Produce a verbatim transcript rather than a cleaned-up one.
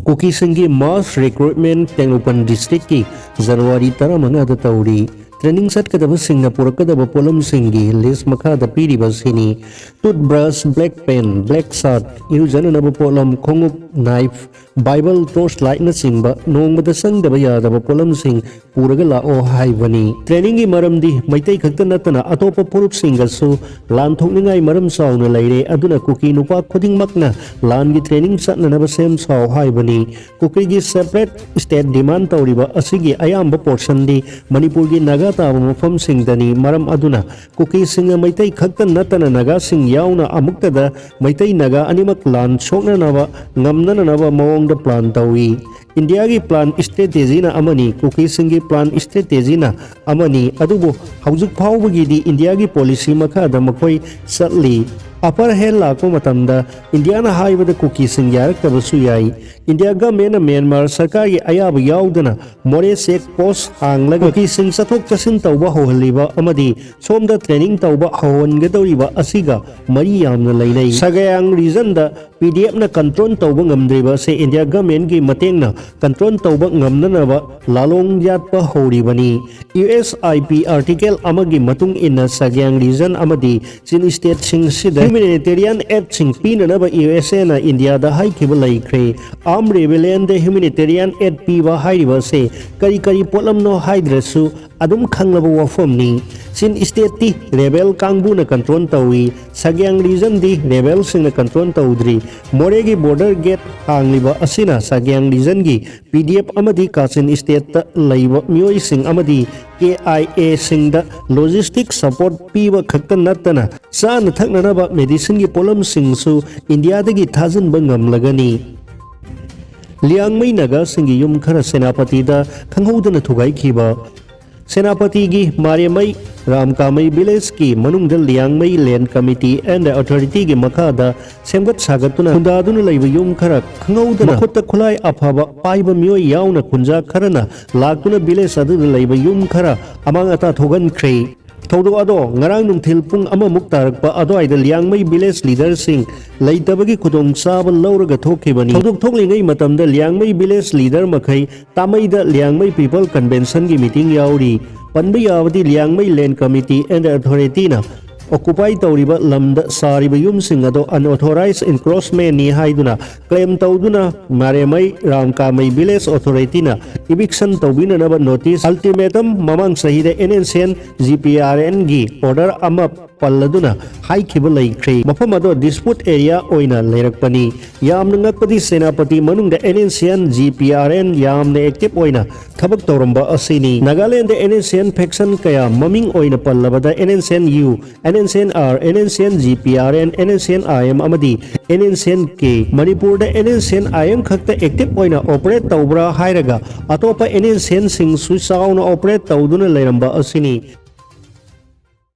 ꯀꯨꯀꯤꯁꯤꯡꯒꯤ mass recruitment Tengnoupal districtꯀꯤ January ꯇꯔꯥꯃꯉꯥꯗ ꯇꯧꯔꯤ꯫ Training ꯆꯠꯀꯗꯕꯁꯤꯡꯅ ꯄꯨꯔꯛꯀꯗꯕ ꯄꯣꯠꯂꯝꯁꯤꯡꯒꯤ list ꯃꯈꯥꯗ ꯄꯤꯔꯤꯕ ꯑꯁꯤꯅꯤ: toothbrush, black pen, black shirt, ꯏꯔꯨꯖꯅꯅꯕ ꯄꯣꯠꯂꯝ, ꯈꯣꯡꯎꯞ, knife, Bible, torch lightꯅꯆꯤꯡꯕ ꯅꯣꯡꯃꯗ ꯆꯪꯗꯕ ꯌꯥꯗꯕ ꯄꯣꯠꯂꯝꯁꯤꯡ ꯄꯨꯔꯒ ꯂꯥꯛꯑꯣ ꯍꯥꯏꯕꯅꯤ꯫ Trainingꯒꯤ ꯃꯔꯝꯗꯤ ꯃꯩꯇꯩ ꯈꯛꯇ ꯅꯠꯇꯅ ꯑꯇꯣꯞꯄ ꯐꯨꯔꯨꯞꯁꯤꯡꯒꯁꯨ ꯂꯥꯟ ꯊꯣꯛꯅꯤꯡꯉꯥꯏ ꯃꯔꯝ ꯆꯥꯎꯅ ꯂꯩꯔꯦ, ꯑꯗꯨꯅ ꯀꯨꯀꯤ ꯅꯨꯄꯥ ꯈꯨꯗꯤꯡꯃꯛꯅ ꯂꯥꯟꯒꯤ training ꯆꯠꯅꯅꯕ ꯁꯦꯝ ꯁꯥꯎ ꯍꯥꯏꯕꯅꯤ꯫ ꯀꯨꯀꯤꯒꯤ separate state demand ꯇꯧꯔꯤꯕ ꯑꯁꯤꯒꯤ ꯑꯌꯥꯝꯕ portionꯗꯤ ꯃꯅꯤꯄꯨꯔꯒꯤ ꯅꯥꯒꯥ ꯇꯥꯕ ꯃꯐꯝꯁꯤꯡꯗꯅꯤ꯫ ꯃꯔꯝ ꯑꯗꯨꯅ ꯀꯨꯀꯤꯁꯤꯡꯅ ꯃꯩꯇꯩ ꯈꯛꯇ ꯅꯠꯇꯅ ꯅꯥꯒꯥꯁꯤꯡ ꯌꯥꯎꯅ ꯑꯃꯨꯛꯇꯗ ꯃꯩꯇꯩ ꯅꯥꯒꯥ ꯑꯅꯤꯃꯛ ꯂꯥꯟ ꯁꯣꯛꯅꯅꯕ ꯉꯝꯅꯅꯕ ꯃꯑꯣꯡꯗ plan ꯇꯧꯏ꯫ ꯏꯟꯗꯤꯌꯥꯒꯤ plan strategyꯅ ꯑꯃꯅꯤ, ꯀꯨꯀꯤꯁꯤꯡꯒꯤ plan strategyꯅ ꯑꯃꯅꯤ, ꯑꯗꯨꯕꯨ ꯍꯧꯖꯤꯛ ꯐꯥꯎꯕꯒꯤꯗꯤ ꯏꯟꯗꯤꯌꯥꯒꯤ policy ꯃꯈꯥꯗ ꯃꯈꯣꯏ ꯆꯠꯂꯤ꯫ Upper hand ꯂꯥꯛꯄ ꯃꯇꯝꯗ ꯏꯟꯗꯤꯌꯥꯅ ꯍꯥꯏꯕꯗ ꯀꯨꯀꯤꯁꯤꯡ ꯌꯥꯔꯛꯇꯕꯁꯨ ꯌꯥꯏ꯫ ꯏꯟꯗꯤꯌꯥ governmentꯅ ꯃ꯭ꯌꯥꯟꯃꯥꯔ ꯁꯔꯀꯥꯔꯒꯤ ꯑꯌꯥꯕ ꯌꯥꯎꯗꯅ ꯃꯣꯔꯦ check post ꯍꯥꯡꯂꯒ ꯀꯨꯀꯤꯁꯤꯡ ꯆꯠꯊꯣꯛ ꯆꯠꯁꯤꯟ ꯇꯧꯕ ꯍꯧꯍꯜꯂꯤꯕ ꯑꯃꯗꯤ ꯁꯣꯝꯗ training ꯇꯧꯕ ꯍꯧꯍꯟꯒꯗꯧꯔꯤꯕ ꯑꯁꯤꯒ ꯃꯔꯤ ꯌꯥꯝꯅ ꯂꯩꯅꯩ꯫ ꯁꯒꯥꯌꯥꯡ regionꯗ PDFꯅ control ꯇꯧꯕ ꯉꯝꯗ꯭ꯔꯤꯕ ꯑꯁꯤ ꯏꯟꯗꯤꯌꯥ governmentꯀꯤ ꯃꯇꯦꯡꯅ control ꯇꯧꯕ ꯉꯝꯅꯅꯕ ꯂꯥꯂꯣꯡ ꯌꯥꯠꯄ ꯍꯧꯔꯤꯕꯅꯤ꯫ USIP article ꯑꯃꯒꯤ ꯃꯇꯨꯡ ꯏꯟꯅ ꯁꯒꯥꯌꯥꯡ region ꯑꯃꯗꯤ ꯆꯤꯟ stateꯁꯤꯡ ꯑꯁꯤꯗ humanitarian aidꯁꯤꯡ ꯄꯤꯅꯅꯕ USAꯅ ꯏꯟꯗꯤꯌꯥꯗ ꯍꯥꯏꯈꯤꯕ ꯂꯩꯈ꯭ꯔꯦ꯫ Armed rebellionꯗ humanitarian aid ꯄꯤꯕ ꯍꯥꯏꯔꯤꯕ ꯑꯁꯤ ꯀꯔꯤ ꯀꯔꯤ ꯄꯣꯠꯂꯝꯅꯣ ꯍꯥꯏꯗ꯭ꯔꯁꯨ ꯑꯗꯨꯝ ꯈꯪꯂꯕ ꯋꯥꯐꯝꯅꯤ꯫ ꯆꯤꯟ stateꯇꯤ rebel ꯀꯥꯡꯕꯨꯅ control ꯇꯧꯏ꯫ ꯁꯒꯥꯌꯥꯡ regionꯗꯤ rebelꯁꯤꯡꯅ control ꯇꯧꯗ꯭ꯔꯤ꯫ ꯃꯣꯔꯦꯒꯤ border gate ꯍꯥꯡꯂꯤꯕ ꯑꯁꯤꯅ ꯁꯒꯥꯌꯥꯡ regionꯒꯤ PDF ꯑꯃꯗꯤ ꯀꯥꯆꯤꯟ stateꯇ ꯂꯩꯕ ꯃꯤꯑꯣꯏꯁꯤꯡ ꯑꯃꯗꯤ KIAꯁꯤꯡꯗ logistic support ꯄꯤꯕ ꯈꯛꯇ ꯅꯠꯇꯅ ꯆꯥꯅ ꯊꯛꯅꯅꯕ medicineꯒꯤ ꯄꯣꯠꯂꯝꯁꯤꯡꯁꯨ ꯏꯟꯗꯤꯌꯥꯗꯒꯤ ꯊꯥꯖꯤꯟꯕ ꯉꯝꯂꯒꯅꯤ꯫ ꯂꯤꯌꯥꯡꯃꯩ ꯅꯥꯒꯥꯁꯤꯡꯒꯤ ꯌꯨꯝ ꯈꯔ ꯁꯦꯅꯥꯄꯇꯤꯗ ꯈꯪꯍꯧꯗꯅ ꯊꯨꯒꯥꯏꯈꯤꯕ꯫ ꯁꯦꯅꯥꯄꯇꯤꯒꯤ ꯃꯥꯔꯦꯃꯩ ꯔꯥꯝꯀꯥꯃꯩ villageꯀꯤ ꯃꯅꯨꯡꯗ ꯂꯤꯌꯥꯡꯃꯩ Land Committee and Authorityꯒꯤ ꯃꯈꯥꯗ ꯁꯦꯝꯒꯠ ꯁꯥꯒꯠꯇꯨꯅ ꯈꯨꯟꯗꯥꯗꯨꯅ ꯂꯩꯕ ꯌꯨꯝ ꯈꯔ ꯈꯪꯍꯧꯗꯅ ꯃꯈꯨꯠꯇ ꯈꯨꯠꯂꯥꯏ ꯑꯐꯕ ꯄꯥꯏꯕ ꯃꯤꯑꯣꯏ ꯌꯥꯎꯅ ꯈꯨꯟꯖꯥ ꯈꯔꯅ ꯂꯥꯛꯇꯨꯅ village ꯑꯗꯨꯗ ꯂꯩꯕ ꯌꯨꯝ ꯈꯔ ꯑꯃꯥꯡ ꯑꯇꯥ ꯊꯣꯛꯍꯟꯈ꯭ꯔꯦ꯫ ꯊꯧꯗꯣꯛ ꯑꯗꯣ ꯉꯔꯥꯡ ꯅꯨꯡꯊꯤꯜ ꯄꯨꯡ ꯑꯃꯃꯨꯛ ꯇꯥꯔꯛꯄ ꯑꯗꯨꯋꯥꯏꯗ ꯂꯤꯌꯥꯡꯃꯩ village leaderꯁꯤꯡ ꯂꯩꯇꯕꯒꯤ ꯈꯨꯗꯣꯡꯆꯥꯕ ꯂꯧꯔꯒ ꯊꯣꯛꯈꯤꯕꯅꯤ꯫ ꯊꯧꯗꯣꯛ ꯊꯣꯛꯂꯤꯉꯩ ꯃꯇꯝꯗ ꯂꯤꯌꯥꯡꯃꯩ village leader ꯃꯈꯩ ꯇꯥꯃꯩꯗ ꯂꯤꯌꯥꯡꯃꯩ People Conventionꯒꯤ meeting ꯌꯥꯎꯔꯤ꯫ ꯄꯟꯕ ꯌꯥꯕꯗꯤ Liangmai Land Committee and Authorityꯅ occupy ꯇꯧꯔꯤꯕ ꯂꯝꯗ ꯁꯥꯔꯤꯕ ꯌꯨꯝꯁꯤꯡ ꯑꯗꯣ unauthorized encroachmentꯅꯤ ꯍꯥꯏꯗꯨꯅ claim ꯇꯧꯗꯨꯅ ꯃꯥꯔꯦꯃꯩ ꯔꯥꯝꯀꯥꯃꯩ village authorityꯅ eviction ꯇꯧꯕꯤꯅꯅꯕ notice, ultimatum ꯃꯃꯥꯡ ꯆꯍꯤꯗ NSCN GPRNꯒꯤ order ꯑꯃ ꯄꯜꯂꯗꯨꯅ ꯍꯥꯏꯈꯤꯕ ꯂꯩꯈ꯭ꯔꯦ꯫ ꯃꯐꯝ ꯑꯗꯣ dispute area ꯑꯣꯏꯅ ꯂꯩꯔꯛꯄꯅꯤ꯫ ꯌꯥꯝꯅ ꯉꯛꯄꯗꯤ ꯁꯦꯅꯥꯄꯇꯤ ꯃꯅꯨꯡꯗ NSCN GPRN ꯌꯥꯝꯅ active ꯑꯣꯏꯅ ꯊꯕꯛ ꯇꯧꯔꯝꯕ ꯑꯁꯤꯅꯤ꯫ ꯅꯥꯒꯥꯂꯦꯟꯗ NSCN faction ꯀꯌꯥ, ꯃꯃꯤꯡ ꯑꯣꯏꯅ ꯄꯜꯂꯕꯗ NSCN U, NSCN R, NSCN GPRN, NSCN IM ꯑꯃꯗꯤ NSCN K꯫ ꯃꯅꯤꯄꯨꯔꯗ NSCN IM ꯈꯛꯇ active ꯑꯣꯏꯅ operate ꯇꯧꯕ꯭ꯔꯥ ꯍꯥꯏꯔꯒ ꯑꯇꯣꯞꯄ NSCNꯁꯤꯡꯁꯨ ꯆꯥꯎꯅ operate ꯇꯧꯗꯨꯅ ꯂꯩꯔꯝꯕ ꯑꯁꯤꯅꯤ꯫